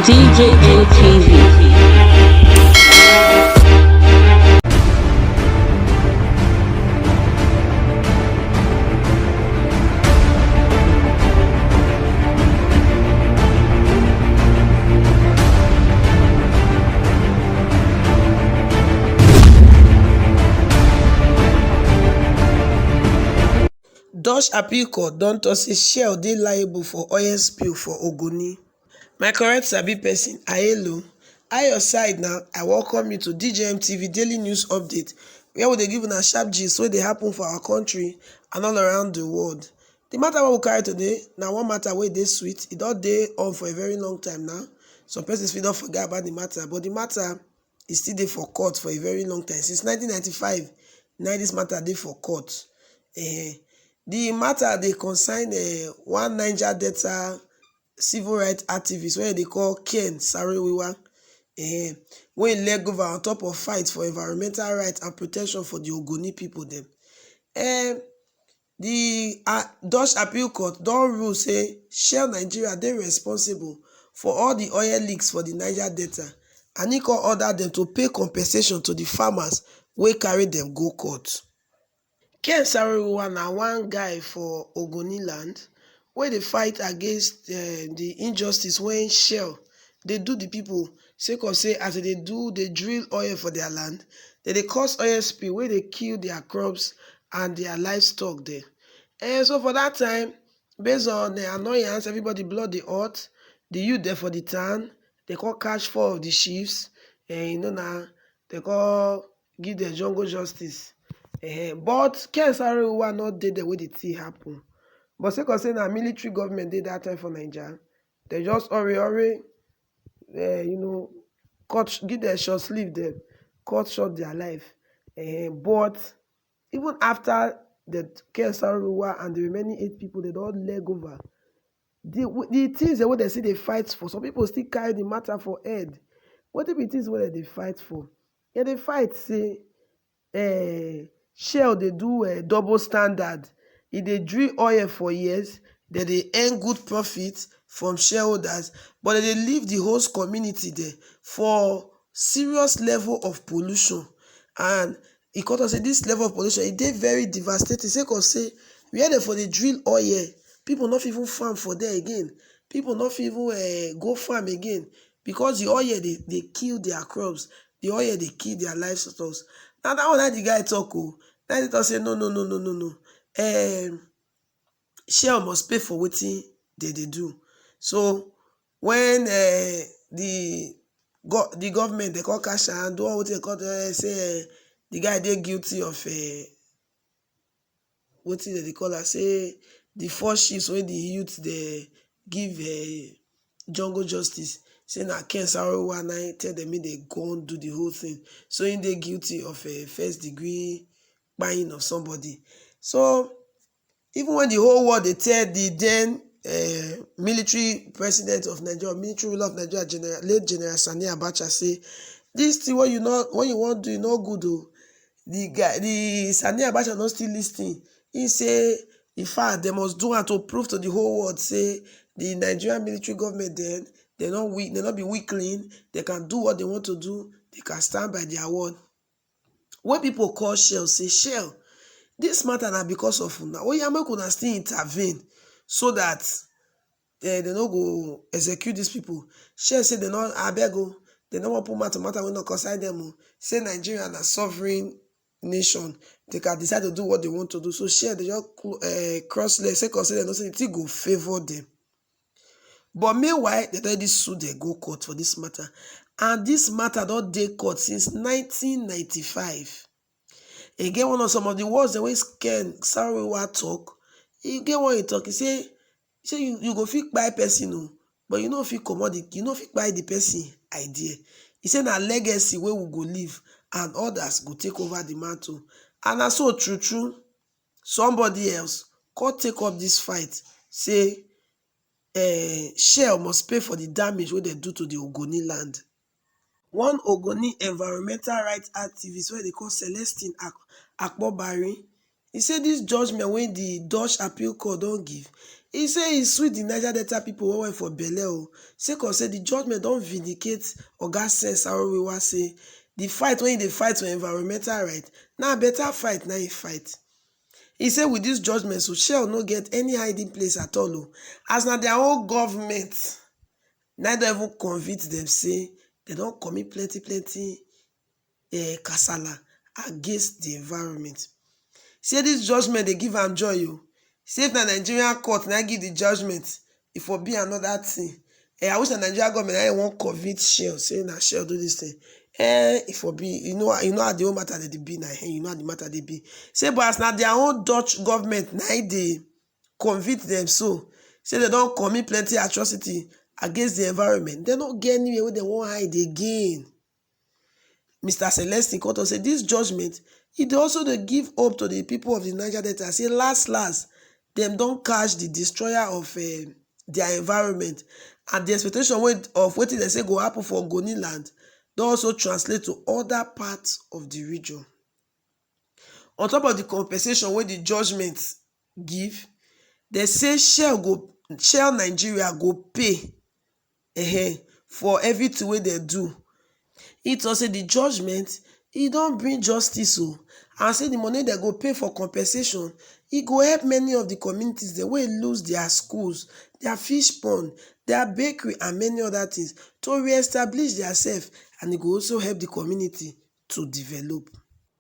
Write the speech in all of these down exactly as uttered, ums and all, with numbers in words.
D J N T V. Dutch Appeal Court don talk say Shell dey liable for oil spill for Ogoni. My correct sabi person, Ayelo, I your side now. I welcome you to D J M T V Daily News Update, where we dey give una sharp gist wey dey happen for our country and all around the world. The matter wey we carry today na one matter wey dey sweet. E don dey on for a very long time now. Some persons fit don forget about the matter, but the matter e still dey for court for a very long time. Since nineteen ninety-five, na this matter dey for court. Eh, the matter dey concern eh, one Niger Delta civil rights activist wey dey call Ken Sarewiwa, eh, wey leg over on top of fight for environmental rights and protection for the Ogoni people dem. Eh, the uh, Dutch Appeal Court don rule say Shell Nigeria dey responsible for all the oil leaks for the Niger Delta, and e come order dem to pay compensation to the farmers wey carry dem go court. Ken Sarewiwa na one guy for Ogoni land wey dey fight against uh, the injustice wey Shell dey do the people, sake of say as they dey do dey drill oil for their land, they dey cause oil spill wey dey kill their crops and their livestock there. And so for that time, based on the annoyance, everybody blood the hot, the youth there for the town, they call catch four of the chiefs, and you know now they call give the jungle justice. Eh, but Ken Sarewiwa not dey there wey the thing happen. But sake of say na military government dey that time for Nigeria, they just hurry hurry, eh, you know, cut give them short sleeve them, cut short their life. Eh, but even after the Ken Sarewiwa and the remaining eight people, they don leg over. The, the things that wey they see they fight for, some people still carry the matter for head. What be things wey they fight for? Yeah, they fight say eh, Shell dey do eh, double standard. E dey drill oil for years, dem dey earn good profit from shareholders, but dem dey leave the host community there for serious level of pollution. And e come talk say this level of pollution e dey very devastating, sake of say where dem for dey drill oil, people no fit even farm for there again. People no fit even eh, go farm again because the oil dey dey kill their crops, the oil dey kill their livestock. Na that one na the guy talk o. Na him talk say no, no, no, no, no, no. Um, Shell must pay for wetin they dey do. So when uh, the go the government dey call cash and do all wetin they call uh, say uh, the guy dey guilty of uh, wetin dem dey call am, say the four shifts wey the youth dey give uh, jungle justice, say na Ken Sarowa na him tell dem make dem go do the whole thing. So him dey guilty of a uh, first degree buying of somebody. So even when the whole world dey tell the then uh, military president of Nigeria, military ruler of Nigeria, General, late General Sani Abacha say this thing what you know what you want do you no good o. The guy, the Sani Abacha no still listen. He say in fact they must do am to prove to the whole world say the Nigerian military government then they not weak, they not be weakling, they can do what they want to do, they can stand by their word. When people call Shell, say Shell, this matter na because of una. Oh yeah, make una still intervene so that eh, they no go execute these people. Shell say they no abeg o, they no wan put mouth to matter wey no concern them o. Say Nigeria na sovereign nation, they can decide to do what they want to do. So Shell they just cl- uh, cross legs, say cause say they no say the thing go favour them. But meanwhile, they already sue they go court for this matter, and this matter don dey court since nineteen ninety-five. E get one of some of the words wey Ken Sarowa talk. E get one he talk, he say, he say you, you go fit kpai person o, but you no fit comot the, you no fit kpai the person idea. He say na legacy wey we go leave and others go take over the mantle. And na so true true, somebody else come take up this fight, say eh, Shell must pay for the damage wey dem do to the Ogoni land. One Ogoni environmental rights activist wey dey call Celestine Ak- Akpobari, E say dis judgment wey di Dutch Appeal Court don give, e say e sweet di Niger Delta pipo well well for belle o, sake of say di judgment don vindicate Oga Sens Arowiwa say di fight wey e dey fight for environmental right na beta fight na e fight. E say with dis judgment so, Shell no get any hiding place at all o, as na dia own government na don even convict dem say dem don commit plenty plenty um kasala against di environment. Say dis judgment dey give am joy o. Say if na Nigerian court na give di judgment, e for be anoda tin. Um I wish na Nigerian government na im wan convict Shell say na Shell do dis tin. Um e for be, you know you know how di whole mata dey be na, um you know how di mata dey be. Say but as na dia own Dutch government na im dey convict dem so, say dem don commit plenty atrocity against di environment, dem no get anywhere wey dem wan hide again. Mister Celestine come tok say dis judgment, e dey also dey give hope to di pipo of di Niger Delta say last last, dem don catch di destroyer of um dia environment, and di expectation wey of wetin dem say go happun for Ogoni land don also translate to oda parts of di region. On top of di compensation wey di judgment give, dem say Shell go Shell Nigeria go pay um for evritin wey dem do. E tok say di judgment, e don bring justice o, and say di money dem go pay for compensation, e go help many of di communities dem wey lose dia schools, dia fish pond, dia bakery and many oda tins to re-establish diasef, and e go also help di community to develop.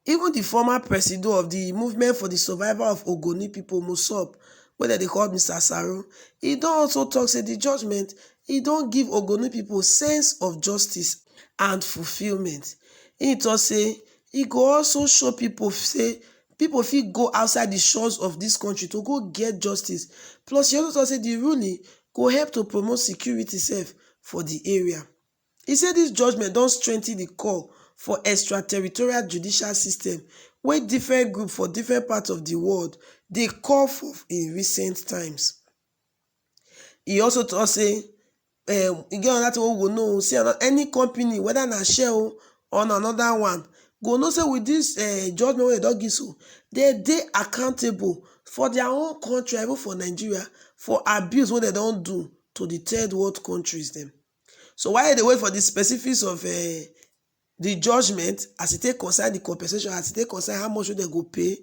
Even di former presido of di Movement for di Survival of Ogoni Pipo, MOSOP, wey dem dey call Mister Saro, e don also tok say di judgment, e don give Ogoni pipo sense of justice and fulfilment. Im tok say e go also show pipo say pipo fit go outside di shores of dis kontri to go get justice, plus e also tok say di ruling go help to promote security sef for di area. E say dis judgment don strengthen di call for extraterritorial judicial system wey different group for different parts of di world dey call for in recent times. E also tok say um e get anoda tin wey we go know say any company, weda na Shell o or na anoda one, go know say wit dis um judgment wey dem don give so, dem dey accountable for dia own kontri, even for Nigeria, for abuse wey dem don do to di third world kontris dem. So while dem dey wait for di specifics of um di judgment as e take concern di compensation, as e take concern how much wey dem go pay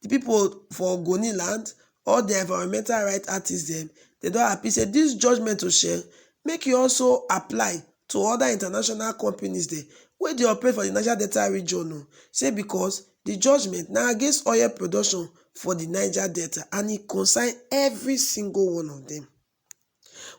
di pipo for Ogoni land, all di environmental right artists dem, dem don appeal say dis judgment to Shell make e also apply to oda international companies dem wey dey operate for di Niger Delta region o, say becos di judgment na against oil production for di Niger Delta and e concern every single one of dem.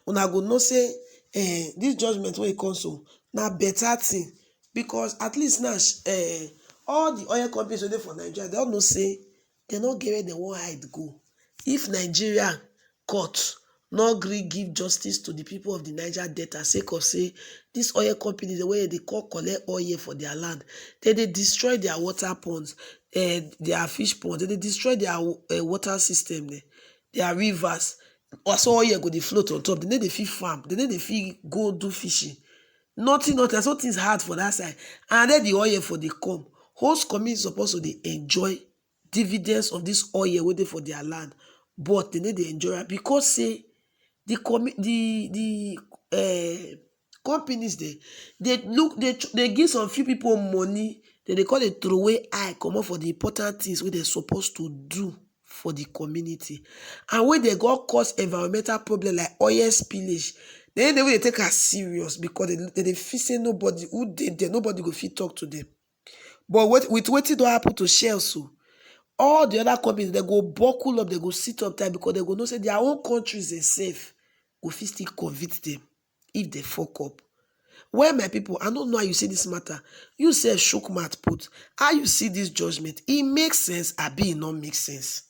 Una go know say um dis judgment wey e come so na beta tin, becos at least now um all di oil companies wey dey for Nigeria, dem don know say dem no get where dem wan hide go. If Nigeria court no gree give justice to di pipo of di Niger Delta sake of say dis oil companies dem wey dem dey come collect oil for dia land, dem dey destroy dia water ponds, um dia fish ponds, dem dey destroy dia um water system dem, dia rivers, na so oil go dey float on top, dem no dey fit farm, dem no dey fit go do fishing, nothing nothing, na so tins hard for dat side, and na there di oil for dey come. Host community suppose to dey enjoy dividends of dis oil wey dey for dia land, but dem no dey enjoy am becos say di commu di di um companies dem dey look dey dey give some few pipo money, dem dey come dey throway eye comot for di important tins wey dem suppose to do for di community, and wey dey go cause environmental problem like oil spillage. Dem no dey even dey take am serious becos dem dey feel say nobody who dey there, nobody go fit tok to dem. But wit wetin don happun to Shell so, all di oda companies dem go buckle up, dem go sit up tight becos dem go know say dia own kontris dem sef go fit still convict dem if dem fuck up. Well my pipo, I no know how you see dis mata, you sef chook mouth put, how you see dis judgment, e make sense abi e no make sense?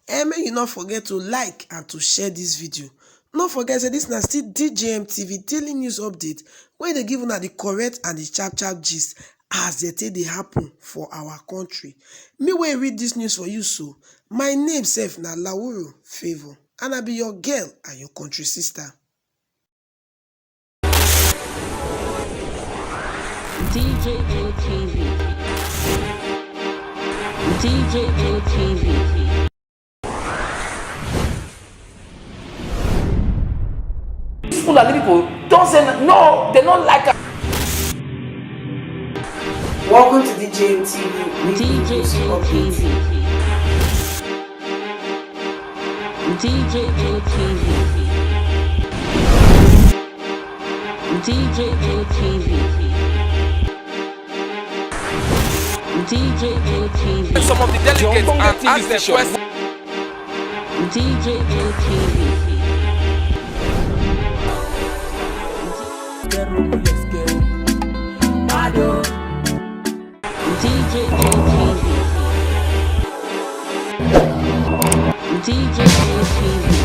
Eh make you no forget to like and to share dis video. No forget say dis na still D J M T V daily news update wey dey give una di correct and di sharp sharp gist as dem take dey happun for our kontri. Me wey read dis news for you so, my name sef na Lawuro Favour and I be your girl and your kontri sista. D J M T V. D J N T V. These Fulani people don't say n- no, they don't like us. Welcome to D J N T V weekly news update. D J N T V. D J N T V. D J N T V. D J N T V. Some of the delegates and ask them questions. D J N T V. D J N T V. D J N T V.